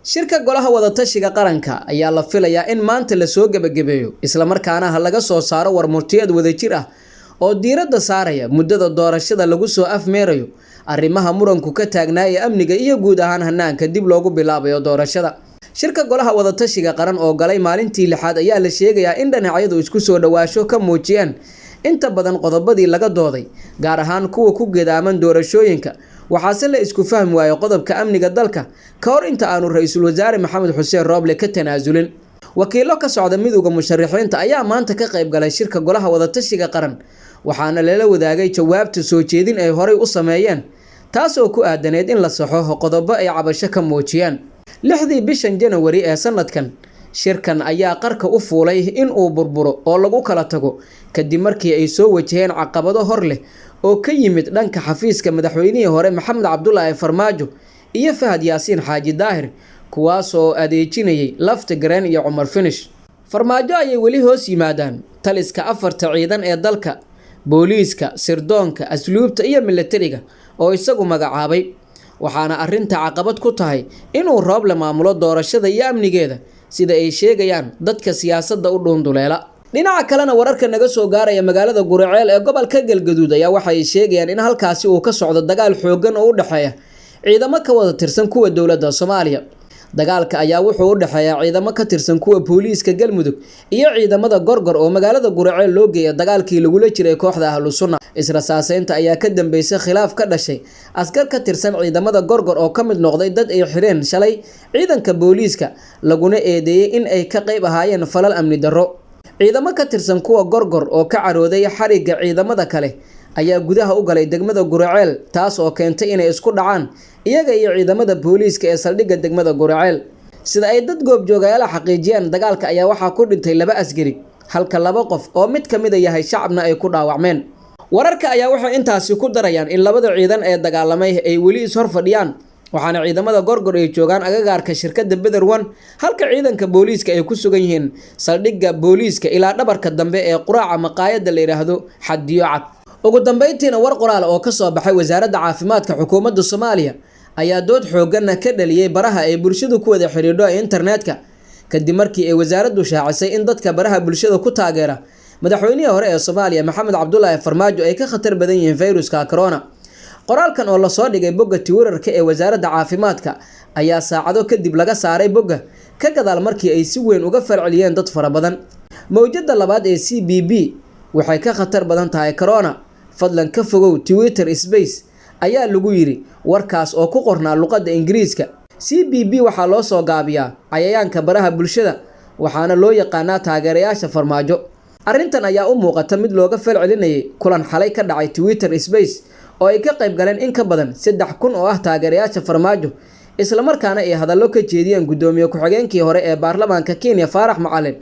Shirka Golaha Wadatashiga Qaranka ayaa la filayaa in maanta lasoo gebagabeeyo, islamarkaana ha laga soo saaro war murtiyeed wadajir ah oo diiradda saaraya muddada doorashada lagu soo afmeerayo, arrimaha muranku ka taagnaa ee amniga iyo guud ahaan hanaanka dib loogu bilaabayo doorashada. Shirka Golaha Wadatashiga Qaran oo galay maalintii lixaad ayaa la sheegayaa in dhinacyadu isku soo dhawaasho ka muujiyeen inta badan qodobadii laga dooday, gaar ahaan kuwa ku gedaaman doorashooyinka. Waxaase la isku fahmi waayey qodobka amniga dalka ka hor inta aanu Ra-iisul Wasaare Maxamed Xuseen Rooble ka tanaasulin. Wakiilo ka socda Midowda Musharaxiinta ayaa maanta ka qayb galay shirka Golaha Wadatashiga Qaran, waxaana lala wadaagay jawaabta soo jeedin ay horay u sameeyeen, taas oo ku aadaneyd in la saxo qodobo ay cabasho ka muujiyeen 6-dii bishan Janawari ee sanadkan. Shirkan ayaa qarka u fuulay in uu burburo oo lagu kala tago kadib markii ay soo wajaheen caqabado hor leh oo ka yimid dhanka xafiiska madaxweynihii hore Maxamed Cabdulaahi Farmaajo iyo Fahad Yaasiin Xaaji Daahir, kuwaasoo adeejinayay Lafta Gareen iyo Cumar Finish. Farmaajo ayay weli hoos yimaadaan taliska afarta ciidan ee dalka: booliiska, sirdoonka, asluubta iyo milatariga oo isagu magacaabay. Waxaana arrinta caqabad ku tahay inuu Rooble maamulo doorashada iyo amnigeeda, sida ay sheegayaan dadka siyaasadda u dhuunduleela. Dhinaca kalena, wararka naga soo gaaraya magaalada Guriceel ee gobolka Galgaduud ayaa waxay sheegayaan in halkaasi uu ka socdo dagaal xooggan oo u dhexeeya ciidamo ka wada tirsan kuwa dowladda Soomaaliya. Dagaalka ayaa wuxuu u dhexeeyaa ciidamo ka tirsan kuwa booliiska Galmudug iyo ciidamada Gorgor oo magaalada Guriceel loo geeya dagaalkii lagula jiray kooxda Ahlu Sunna. Israsaaseynta ayaa ka dambeysay khilaaf ka dhashay askar ka tirsan ciidamada Gorgor oo ka mid noqday dad ay xireen shalay ciidanka booliiska, laguna eedeeyey in ay ka qayb ahaayeen falal amni darro. Ciidamo ka tirsan kuwa Gorgor oo ka carooday xarigga ciidamada kale ayaa gudaha u galay degmada Guriceel, taas oo keentay inay isku dhacaan iyaga iyo ciidamada booliiska ee saldhigga degmada Guriceel. Sida ay dad goobjoogayaala xaqiijiyeen, dagaalka ayaa waxaa ku dhintay laba askari, halka laba qof oo mid ka mid a yahay shacabna ay ku dhaawacmeen. Wararka ayaa waxay intaasi ku darayaan in labada ciidan ee dagaalamay ay weli is hor fadhiyaan, waxaana ciidamada Gorgor ay joogaan agagaarka shirkadda Beder One, halka ciidanka booliiska ay ku sugan yihiin saldhigga booliiska ilaa dhabarka dambe ee quraaca maqaayadda la yidhaahdo Xadiyo Cad. Ugu dambeyntiina, war qoraal oo kasoo baxay Wasaaradda Caafimaadka xukuumadda Soomaaliya ayaa dood xoogganna ka dhaliyey baraha ay bulshadu ku wada xidhiidho ee internetka, kadib markii ay wasaaraddu shaacisay in dadka baraha bulshada ku taageera madaxweynihii hore ee Soomaaliya Maxamed Cabdulaahi Farmaajo ay ka khatar badan yihiin fayruska corona. Qoraalkan oo lasoo dhigay bogga Twitterka ee Wasaaradda Caafimaadka ayaa saacado kadib laga saaray bogga, ka gadaal markii ay si weyn uga falceliyeen dad fara badan. "Mowjadda labaad ee CBB waxay ka khatar badan tahay corona, fadlan ka fogow Twitter Space," ayaa lagu yiri warkaas oo ku qornaa luqadda Ingiriiska. CBB waxaa loo soo gaabiyaa cayayaanka baraha bulshada, waxaana loo yaqaanaa taageerayaasha Farmaajo. Arrintan ayaa u muuqata mid looga falcelinayay kulan xalay ka dhacay Twitter Space oo ay ka qayb galeen in ka badan 3000 oo ah taageerayaasha Farmaajo, islamarkaana ay hadallo ka jeediyeen guddoomiye ku-xigeenkii hore ee baarlamaanka Kenya Faarax Macalin,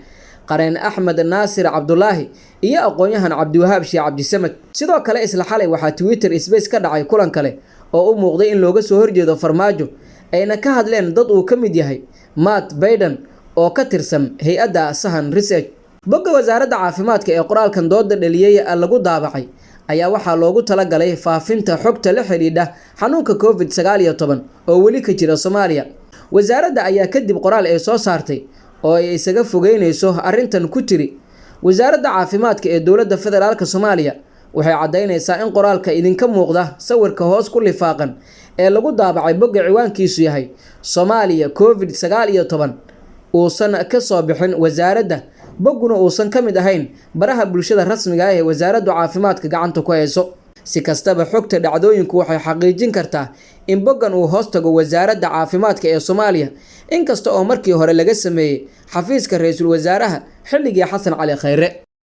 qareen Axmed Naasir Cabdulaahi iyo aqoon-yahan Cabdiwahaab Sheekh Cabdisamed. Sidoo kale, isla xalay waxaa Twitter Space ka dhacay kulan kale oo u muuqday in looga soo horjeedo Farmaajo, ayna ka hadleen dad uu ka mid yahay Matt Biden oo ka tirsan hay-adda Sahan Research. Bogga Wasaaradda Caafimaadka ee qoraalkan dooda dhaliyey lagu daabacay ayaa waxaa loogu talagalay faafinta xogta la xidhiidha xanuunka COVID-19 oo weli ka jira Soomaaliya. Wasaaradda ayaa kadib qoraal ay soo saartay oo ay isaga fogeyneyso arrintan ku tiri: "Wasaaradda Caafimaadka ee Dowladda Federaalka Soomaaliya waxay caddaynaysaa in qoraalka idinka muuqda sawirka hoos ku lifaaqan ee lagu daabacay bogga ciwaankiisu yahay Soomaaliya COVID-19 uusan ka soo bixin wasaaradda, bogguna uusan ka mid ahayn baraha bulshada rasmiga ah ee Wasaaraddu Caafimaadka gacanta ku hayso. Si kastaba, xogta dhacdooyinku waxay xaqiijin kartaa in boggan uu hoos tago Wasaaradda Caafimaadka ee Soomaaliya, inkasta oo markii hore laga sameeyey xafiiska ra-iisul wasaaraha xilligii Xasan Cali Khayre."